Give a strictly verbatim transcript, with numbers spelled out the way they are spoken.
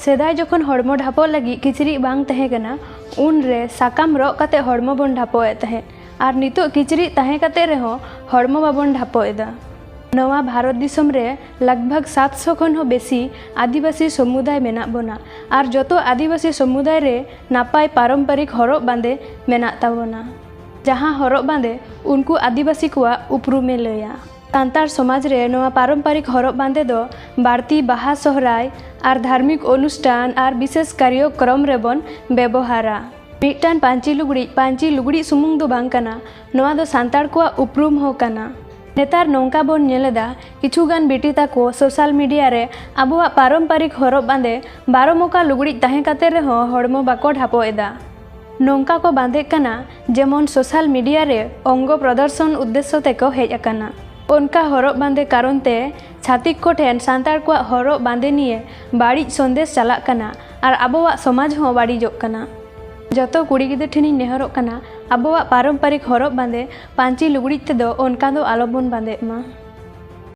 ᱥᱮᱫᱟᱭ ᱡᱚᱠᱷᱚᱱ ᱦᱚᱲᱢᱚ ᱰᱷᱟᱯᱚᱜ ᱞᱟᱹᱜᱤᱫ ᱠᱤᱪᱨᱤᱡ ᱵᱟᱝ ᱛᱟᱦᱮᱸ ᱠᱟᱱᱟ, ᱩᱱᱨᱮ ᱥᱟᱠᱟᱢ ᱨᱚᱜ ᱠᱟᱛᱮ ᱦᱚᱲᱢᱚ ᱵᱚᱱ ᱰᱷᱟᱯᱚᱜ ᱮᱫ ᱛᱟᱦᱮᱸᱫ᱾ ᱟᱨ ᱱᱤᱛᱚᱜ ᱠᱤᱪᱨᱤᱡ ᱛᱟᱦᱮᱸ ᱠᱟᱛᱮ ᱨᱮᱦᱚᱸ ᱦᱚᱲᱢᱚ ᱵᱟᱵᱚᱱ ᱰᱷᱟᱯᱚᱜ ᱮᱫᱟ᱾ ᱱᱚᱣᱟ ᱵᱷᱟᱨᱚᱛ ᱫᱤᱥᱚᱢ ᱨᱮ ᱞᱟᱜᱽᱵᱷᱟᱜᱽ ᱥᱟᱛᱥᱚ ᱠᱷᱚᱱ ᱦᱚᱸ ᱵᱮᱥᱤ ᱟᱹᱫᱤᱵᱟᱹᱥᱤ ᱥᱚᱢᱩᱫᱟᱭ ᱢᱮᱱᱟᱜ ᱵᱚᱱᱟ᱾ ᱟᱨ ᱡᱚᱛᱚ ᱟᱹᱫᱤᱵᱟᱹᱥᱤ ᱥᱚᱢᱩᱫᱟᱭ ᱨᱮ ᱱᱟᱯᱟᱭ ᱯᱟᱨᱚᱢᱯᱚᱨᱤᱠ ᱦᱚᱨᱚᱜ ᱵᱟᱸᱫᱮ ᱢᱮᱱᱟᱜ ᱛᱟᱵᱚᱱᱟ, ᱡᱟᱦᱟᱸ ᱦᱚᱨᱚᱜ ᱵᱟᱸᱫᱮ ᱩᱱᱠᱩ ᱟᱹᱫᱤᱵᱟᱹᱥᱤ ᱠᱚᱣᱟᱜ ᱩᱯᱨᱩᱢᱮ ᱞᱟᱹᱭᱟ᱾ ᱥᱟᱱᱛᱟᱲ ᱥᱚᱢᱟᱡᱽ ᱨᱮ ᱱᱚᱣᱟ ᱯᱟᱨᱚᱢᱯᱚᱨᱤᱠ ᱦᱚᱨᱚᱜ ᱵᱟᱸᱫᱮ ᱫᱚ ᱵᱟᱹᱲᱛᱤ ᱵᱟᱦᱟ, ᱥᱚᱦᱨᱟᱭ ᱟᱨ ᱫᱷᱟᱨᱢᱤᱠ ᱚᱱᱩᱥᱴᱷᱟᱱ ᱟᱨ ᱵᱤᱥᱮᱥ ᱠᱟᱨᱭᱚᱠᱨᱚᱢ ᱨᱮᱵᱚᱱ ᱵᱮᱵᱚᱦᱟᱨᱟ᱾ ᱢᱤᱫᱴᱟᱝ ᱯᱟᱹᱧᱪᱤ ᱞᱩᱜᱽᱲᱤᱡ ᱯᱟᱹᱧᱪᱤ ᱞᱩᱜᱽᱲᱤᱡ ᱥᱩᱢᱩᱝ ᱫᱚ ᱵᱟᱝ ᱠᱟᱱᱟ, ᱱᱚᱣᱟ ᱫᱚ ᱥᱟᱱᱛᱟᱲ ᱠᱚᱣᱟᱜ ᱩᱯᱨᱩᱢ ᱦᱚᱸ ᱠᱟᱱᱟ᱾ ᱱᱮᱛᱟᱨ ᱱᱚᱝᱠᱟ ᱵᱚᱱ ᱧᱮᱞ ᱮᱫᱟ, ᱠᱤᱪᱷᱩ ᱜᱟᱱ ᱵᱤᱴᱤ ᱛᱟᱠᱚ ᱥᱳᱥᱟᱞ ᱢᱤᱰᱤᱭᱟ ᱨᱮ ᱟᱵᱚᱣᱟᱜ ᱯᱟᱨᱚᱢᱯᱚᱨᱤᱠ ᱦᱚᱨᱚᱜ ᱵᱟᱸᱫᱮ ᱵᱟᱨᱚ ᱢᱚᱠᱟ ᱞᱩᱜᱽᱲᱤᱡ ᱛᱟᱦᱮᱸ ᱠᱟᱛᱮ ᱨᱮᱦᱚᱸ ᱦᱚᱲᱢᱚ ᱵᱟᱠᱚ ᱰᱷᱟᱯᱚᱜ ᱮᱫᱟ᱾ ᱱᱚᱝᱠᱟ ᱠᱚ ᱵᱟᱸᱫᱮᱜ ᱠᱟᱱᱟ, ᱡᱮᱢᱚᱱ ᱥᱳᱥᱟᱞ ᱢᱤᱰᱤᱭᱟ ᱨᱮ ᱚᱝᱜᱚ ᱯᱨᱚᱫᱚᱨᱥᱚᱱ ᱩᱫᱽᱫᱮᱥᱥᱚ ᱛᱮᱠᱚ ᱦᱮᱡ ᱟᱠᱟᱱᱟ᱾ ᱚᱱᱠᱟ ᱦᱚᱨᱚᱜ ᱵᱟᱸᱫᱮ ᱠᱟᱨᱚᱱ ᱛᱮ ᱪᱷᱟᱹᱛᱤᱠ ᱠᱚ ᱴᱷᱮᱱ ᱥᱟᱱᱛᱟᱲ ᱠᱚᱣᱟᱜ ᱦᱚᱨᱚᱜ ᱵᱟᱸᱫᱮ ᱱᱤᱭᱮ ᱵᱟᱹᱲᱤᱡ ᱥᱚᱱᱫᱮᱥ ᱪᱟᱞᱟᱜ ᱠᱟᱱᱟ ᱟᱨ ᱟᱵᱚᱣᱟᱜ ᱥᱚᱢᱟᱡᱽ ᱦᱚᱸ ᱵᱟᱹᱲᱤᱡᱚᱜ ᱠᱟᱱᱟ᱾ ᱡᱚᱛᱚ ᱠᱩᱲᱤ ᱜᱤᱫᱽᱨᱟᱹ ᱴᱷᱮᱱᱤᱧ ᱱᱮᱦᱚᱨᱚᱜ ᱠᱟᱱᱟ, ᱟᱵᱚᱣᱟᱜ ᱯᱟᱨᱚᱢᱯᱚᱨᱤᱠ ᱦᱚᱨᱚᱜ ᱵᱟᱸᱫᱮ ᱯᱟᱹᱧᱪᱤ ᱞᱩᱜᱽᱲᱤᱡ ᱛᱮᱫᱚ ᱚᱱᱠᱟ ᱫᱚ ᱟᱞᱚᱵᱚᱱ ᱵᱟᱸᱫᱮᱜ ᱢᱟ᱾